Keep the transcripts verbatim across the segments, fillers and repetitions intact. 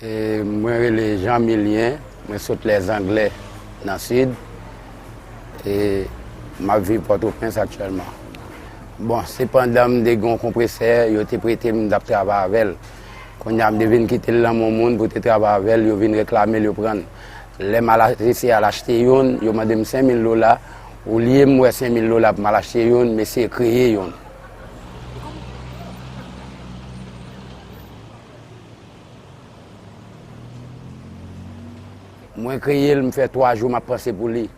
E mwen rele Jean Milien, mwen sot Lèzanglè nan Sid. E m ap viv Pòtoprens aktyèlman. Bon, se pandan m te gen yon konpresè, yo te prete m, m t ap travay avè l. Kounye a, m te vin kite l nan men yon moun pou te travay avè l, yo vin reklame l, yo pran l. Lè m al a-, eseye al achte youn, yo mande m senk mil dola. Olye m wè senk mil dola pou m al achte youn, m eseye kreye youn. Mwen kreye l, m fè twa jou m ap panse pou li.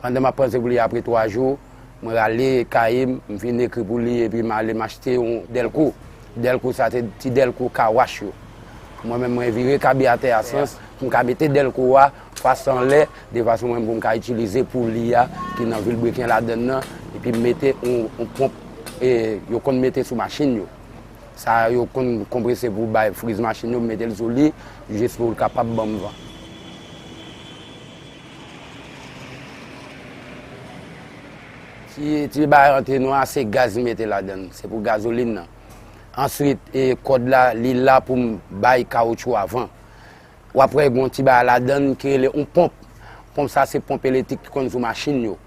Pandan m ap panse pou li, apre twa jou, mwen rale kaye m, m fin ekri pou li, epi m ale m achte yon dèlko. Dèlko sa se ti dèlko kawash yo. Mwen menm, mwen vire kabi atè a sans pou m ka mete dèlko a fas anlè, de fason mwen pou m ka itilize pou li a ki nan vilbrekin ladann nan, epi m mete yon, yon ponp, e, yo konn mete sou machin yo. Sa yo konn konprese pou bay friz machin yo, m mete l sou li, jis pou l kapab ban m van. Ti, ti bay antenwa, se gaz m mete ladann, se pou gazolin nan. Answit, e, kòd la, li la pou m bay kawotchou a van. W ap wè gen yon ti bagay ladann ki rele yon ponp. Ponp sa se ponp elektrik ki konn sou machin yo.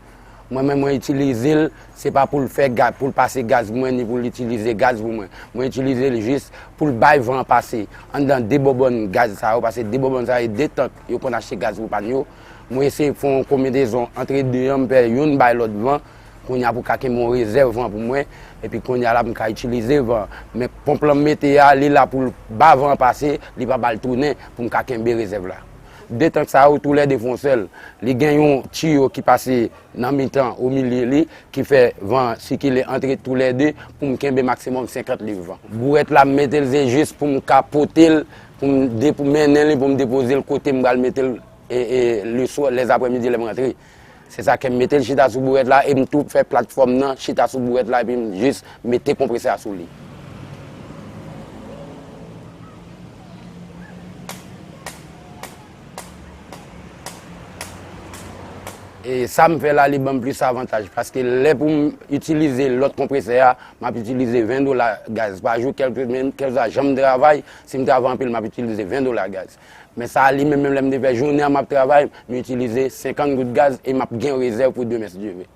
Mwen menm mwen itilize l, se pa pou l fè ga-, pou l pase gaz pou mwen, ni pou l itilize gaz pou mwen. Mwen itilize l jis pou l bay van an pase. Anndan de bobòn gaz sa yo, paske de bobòn sa yo, e de tank yo konn achte gaz pou pàn yo. Mwen eseye fè yon konbinezon antre de an, m fè youn bay lòt van. Kounye a pou ka kenbe yon rezèv van pou mwen, epi kounye a la pou m ka itilize van. Men ponp lan m mete a, li la pou l ba van an pase, li pa ba l tounen pou m ka kenbe rezèv la. De tank sa yo toulède fè yon sèl. Li gen yon tiyo ki pase nan mitan, o milye li, ki fè van an sikile antre toulède pou m kenbe maksimòm senkant liv van. Bourèt la, m mete l se jis pou m ka pote l, pou m depo-, mennen li, pou m depoze l kote m pral mete l, e, e, leswa, lèzaprèmidi lè m rantre. Se sa k fè m mete l chita sou bourèt la, e m tou fè platfòm nan chita sou bourèt la, epi m jis mete konpresè a sou li. E sa m fè la, li ban m plis avantaj, paske lè pou m itilize lòt konpresè a, m ap itilize ven dola gaz pa jou, kèlke, kèlkeswa jan m travay, si m travay anpil, m ap itilize ven dola gaz. Men sa a li menm, menm lè m te fè jounen an m ap travay, m itilize senkant goud gaz e m ap gen rezèv pou demen si Dye vle.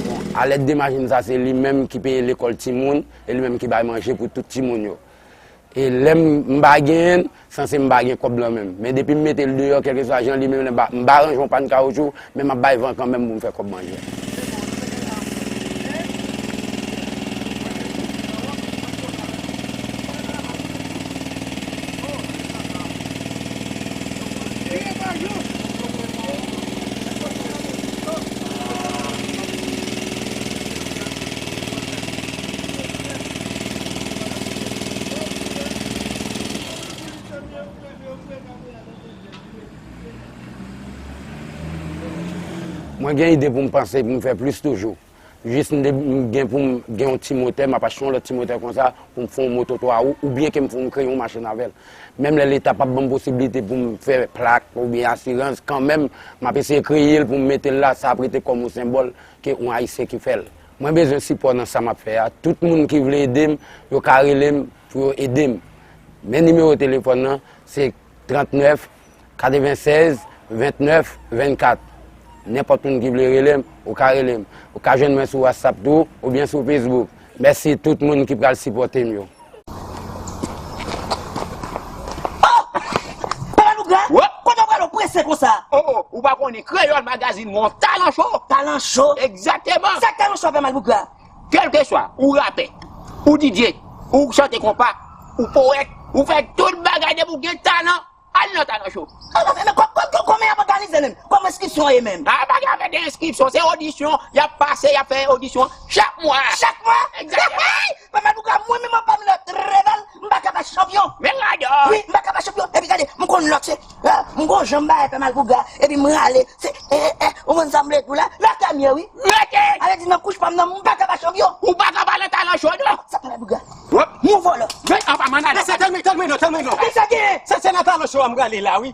Bon, alèd de machin sa, se li menm ki peye lekòl timoun, e li menm ki bay manje pou tout timoun yo. E lè m, m pa genyen l, sanse m pa gen kòb lan menm. Men depi m mete l deyò, kèlkeswa jan li menm, m pa, m pa ranje yon pàn kawotchou, men m ap bay van kanmenm pou m fè kòb manje. Mwen gen ide pou m panse, pou m fè plis toujou. Jis m de- m gen pou m gen yon ti motè, m ap achte yon lòt ti motè konsa pou m fè yon moto twa wou, oubyen ke m fè m kreye yon machin avè l. Menm lè Leta p ap ban m posiblite pou m fè plak oubyen asirans, kanmenm, m ap eseye kreye l pou m mete l la, sa ap rete kòm yon senbòl ke yon Ayisyen ki fè l. Mwen bezwen sipò nan sa m ap fè a. Tout moun ki vle ede m, yo ka rele m pou yo ede m. Men nimewo telefòn nan, se trannèf, katrevennsèz, vennèf, vennkat. Nenpòt moun ki vle rele m, ou ka rele m. Ou ka jwenn mwen sou WhatsApp tou, oubyen sou Facebook. Mèsi tout moun ki pral sipòte m yo. Papa Lougra, kote w prale w prese konsa? Oh, oh, ou pa konnen Kreyòl Magazine, mon talan cho. Talan cho? Egzakteman. Sa k talan cho a, Papa Lougra? Kèlkeswa, ou rapè, ou D J, ou chante konpa, ou powèt, ou fè tout bagay depi w gen talan, al nan talan cho. Kòman y ap òganize menm? Kòman enskripsyon an ye menm? A, pa gen afè de enskripsyon, se odisyon, y ap pase, y ap fè odisyon chak mwa. Chak mwa? Egzakteman. Papa Lougra, mwen menm anba m lòt reval, m pa ka pa chanpyon. Men radò. Wi, m pa ka pa chanpyon. Epi gade, m konn lòt se, m gon jan m bay Papa Lougra, epi m rale. Se, eh, eh, ou konn sa m vle di w la? Lakay m ye, wi. Rete. Ale di nan kouch pa m nan, m pa ka pa chanpyon. Ou pa ka pa nan talan cho non. Sa Papa Lougra. Mon vòlò. Men apa man ale. Mesye, tèl mwen, tèl mwen non, tèl mwen non. Kisa gen? Se, se nan talan cho a m prale la, wi.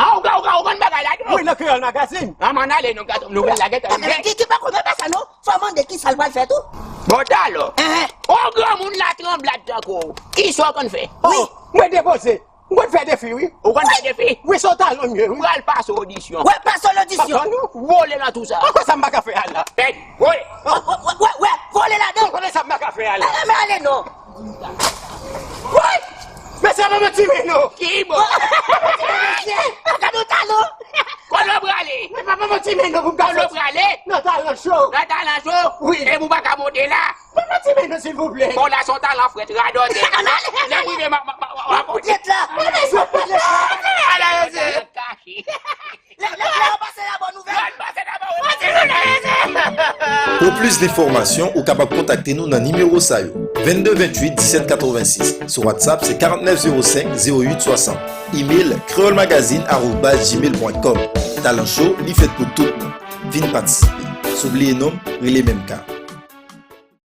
A, ou ka, ou ka, ou konn bagay la non. Wi, nan Kreyòl Magazine. A, man ale non, gade, nou gen lagèt. Ki, ki pa konn pa sa non. Fò mande kisa l pral fè tou. Bon, talò. Ehe. On granmoun la tranblad tankou w. Kisa w konn fè? Wi. Mwen depoze. Mwen fè defi, wi. Ou konn fè defi? Wi, se yon talan m ye, wi. Pral pase odisyon. Wè, pase odisyon. Papa nou. Vole nan tou sa. Papa sa m pa ka fè a la. Hey, vole. Wè, wè, wè, wè, vole ladan. Konnen sa m pa ka fè a la. Ala, men ale non. Woy! Mesye, papa m tire nou. Ki bò? Gade w talan. Kote w prale? Men papa m tire nou pou m ka Kote w prale? Nan talan cho. Nan talan cho? Wi. E pou pa ka monte la? Papa tire nou, silvouplè. Bon, la se yon talan frèt, radòtè. Lè m rive, ma, ma, ma, ma, ma, Poukèt la. Ala, se kache. Lè, lè, lè w pase la bòn nouvèl. Pou plis enfòmasyon, ou kapab kontakte nou nan nimewo sa yo, vennde venntuit disèt katrevensis. Sou WhatsApp, se karannèf zewo senk zewo uit swasant. Email, creolemagazine arobase gmail pwen kòm. Talan Show, li fèt pou tout moun. Vin patisipe. Si w bliye non m, rele menm ka.